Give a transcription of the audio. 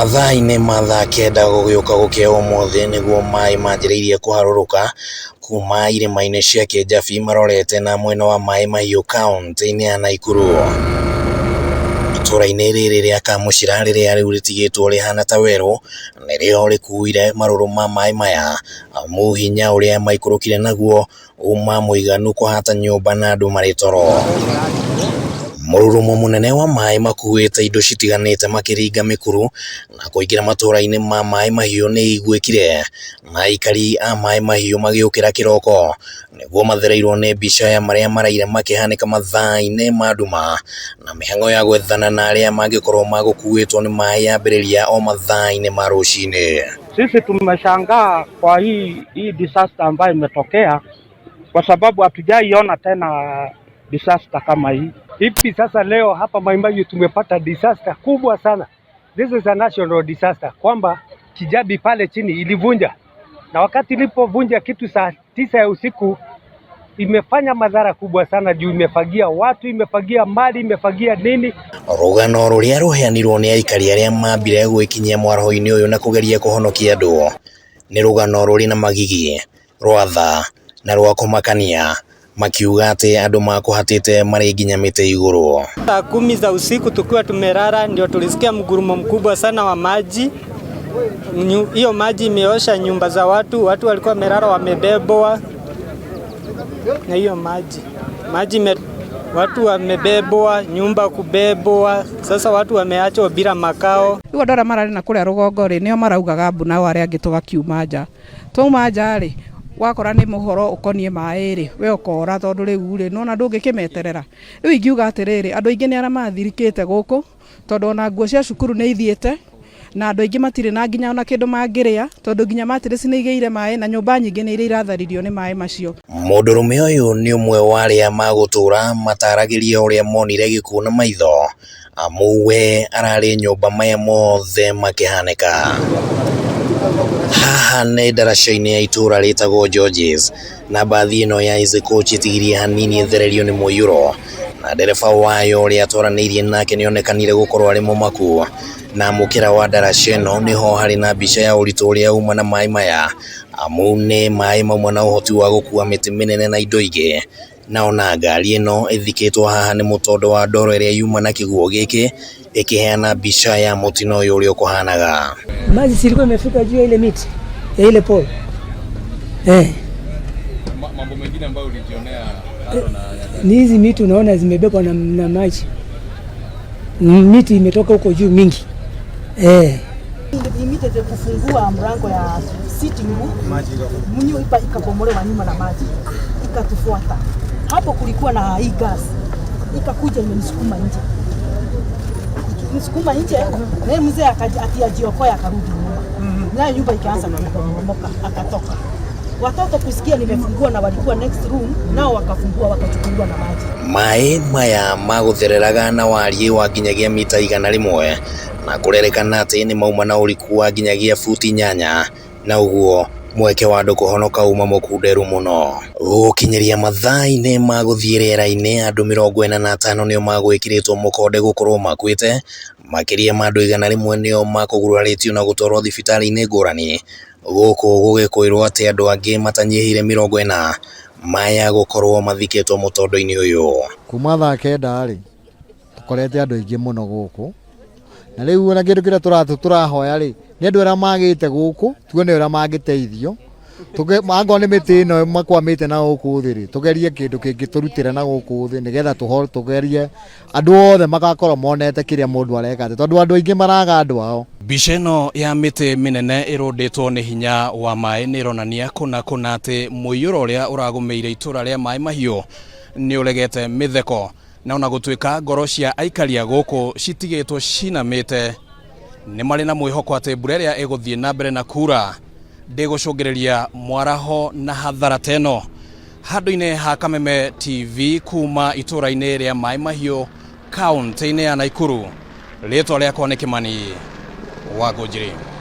Mathaa-inĩ ma thaa 9 gũgĩũka gũkĩa ũmũthĩ nĩguo maĩ manjĩrĩirie kũharũrũka kuma irĩma-inĩ cia Kĩnjabi marorete na mwena wa Maĩ Mahiũ kaunti-inĩ ya Naikuru. Itũũra-inĩ rĩrĩ rĩa Kamũcira rĩrĩa rĩu rĩtigĩtwo rĩhana ta werũ nĩrĩo rĩkuire marũrũ ma maĩ maya amu hinya ũrĩa maikũrũkire naguo uma mũiganu kũhata nyũmba na andũ marĩ toro. Mũrurumo mũnene wa maĩ makuĩte indo citiganĩte makĩringa mĩkuru na kũingĩra matũũra-inĩ ma Maĩ Mahiũ nĩ iguĩkire na aikari a Maĩ Mahiũ magĩũkĩra kĩroko nĩguo mathereirwo nĩ mbica ya marĩa maraire makĩhanĩka mathaa-inĩ ma nduma na mĩhang'o ya gwethana na arĩa mangĩkorwo magũkuĩtwo nĩ maĩ yambĩrĩria o mathaa-inĩ ma rũcinĩ. Sisi tumeshangaa kwa hii disaster ambayo imetokea kwa sababu hatujaiona tena disaster kama hii. Hivi sasa leo hapa Mai Mahiu tumepata disaster kubwa sana. This is a national disaster, kwamba Kijabi pale chini ilivunja, na wakati ilipovunja kitu saa 9 ya usiku imefanya madhara kubwa sana juu imefagia watu, imefagia mali, imefagia nini. Rũgano rũrĩa rũheanirwo nĩ aikari arĩa mambire gwĩkinyia mwaraho-inĩ ũyũ na kũgeria kũhonokia andũ nĩ rũgano rũrĩ na magigi, rwa tha na rwa kũmakania, makiuga atĩ andũ makũhatĩte marĩ nginya mĩtĩ igũrũ. Saa 10 za usiku tukiwa tumelala ndio tulisikia mgurumo mkubwa sana wa maji. Hiyo maji imeosha nyumba za watu, watu walikuwa wamelala wamebebwa na hiyo maji. Maji watu wamebebwa, nyumba kubebwa, sasa watu wameachwa bila makao. Rĩu andũ arĩa mararĩ na kũrĩa rũgongo rĩ nĩo maraugaga mbu, nao arĩa angĩ tũgakiuma nja. Twauma nja rĩ, wakora nĩ mũhoro ũkoniĩ maĩ rĩ, we ũkora tondũ rĩu rĩ nĩwona ndũngĩkĩmeterera. Rĩu ingiuga atĩrĩrĩ, andũ aingĩ nĩ arĩa mathirikĩte gũkũ tondũ ona nguo cia cukuru nĩ ithiĩte na andũ aingĩ matirĩ na nginya ona kĩndũ mangĩrĩa tondũ nginya matirĩci nĩ igĩire maĩ na nyũmba nyingĩ nĩ iria iratharirio nĩ maĩ macio. Mũndũrũme ũyũ nĩ ũmwe wa arĩa magũtũra mataragĩria ũrĩa monire gĩkuũ na maitho amu we ararĩ nyũmba maya mothe makĩhanĩka. Haha nĩ ndaraca-inĩ ya itũũra rĩtagwo Georges na mbathi ĩno ya Easy Coach ĩtigirie hanini ĩthererio nĩ mũiyũro na ndereba wayo ũrĩa atwaranĩirie nake nĩonekanire gũkorwo arĩ mũmaku na mũkĩra wa ndaraca ĩno nĩho harĩ na mbica ya ũritũ ũrĩa uma na maĩ maya amu nĩ maĩ mauma na ũhoti wa gũkua mĩtĩ mĩnene na indo ingĩ na ona ngari ĩno ĩthikĩtwo haha nĩ mũtondo wa ndoro ĩrĩa yuma na kĩguo gĩkĩ ĩkĩheana mbica ya mũtino ũyũ ũrĩa ũkũhanaga. Maji silikuwa imefika juu ya ile miti ya ile pole. Mambo mengine ambayo ulijionea kando na Ni hizi miti unaona zimebebwa na maji. Miti imetoka huko juu mingi. Immediately kufungua mlango ya sitting room, nyumba ikabomolewa nyuma na maji ikatufuata. Hapo kulikuwa na hii gas ikakuja imenisukuma nje, nisukuma nje, na mzee ati ajiokoe akarudi nyuma, nayo nyumba ikaanza kubomoka, akatoka. Watoto kusikia nimefungua na walikuwa next room, nao wakafungua wakachukuliwa na maji. Maĩ maya magũthereraga na wariĩ wa nginyagia mita 100 na kũrerĩkana atĩ nĩ mauma na ũriku wa nginyagia buti 8 na ũguo mweke wa andũ kũhonoka uma mũkunderu mũno. Gũkinyĩria mathaa-inĩ ma gũthiĩ rĩera-inĩ andũ 45 nĩo magwĩkĩrĩtwo mũkonde gũkorwo makuĩte, makĩria ma andũ 100 nĩo makũgurarĩtio na gũtwarwo thibitarĩ-inĩ ngũrani gũkũ gũgĩkwĩrwo atĩ andũ angĩ matanyihĩire 40 maya gũkorwo mathikĩtwo mũtondo-inĩ ũyũ. Kuma thaa 9 rĩ tũkorete andũ aingĩ mũno gũkũ na rĩu ona kĩndũ kĩrĩa tũrahoya rĩ nĩ andũ arĩa magĩte gũkũ tuone ũrĩa mangĩteithio. Angorwo nĩ mĩtĩ ĩno makwamĩte na gũkũ thĩ rĩ tũgerie kĩndũ kĩngĩ tũrutĩre na gũkũ thĩ nĩgetha tũgerie andũ othe magakorwo monete kĩrĩa mũndũ areka atĩ tondũ andũ aingĩ maraga andũ ao. Mbica ĩno ya mĩtĩ mĩnene ĩrũndĩtwo nĩ hinya wa maĩ nĩ ĩronania kũna kũna atĩ mũiyũro ũrĩa ũragũmĩire itũũra rĩa Maĩ Mahiũ nĩ ũregete mĩtheko na ona gũtuĩka ngoro cia aikari a gũkũ citigĩtwo cinamĩte nĩ marĩ na mwĩhoko atĩ mbura ĩrĩa ĩgũthiĩ na mbere na kura ndĩgũcũngĩrĩria mwaraho na hathara ta ĩno. Handũ-inĩ ha Kameme TV kuma itũũra-inĩ rĩa Maĩ Mahiũ kaunti-inĩ ya Naikuru, rĩtwa rĩakwa nĩ Kĩmani wa Ngũnjiri.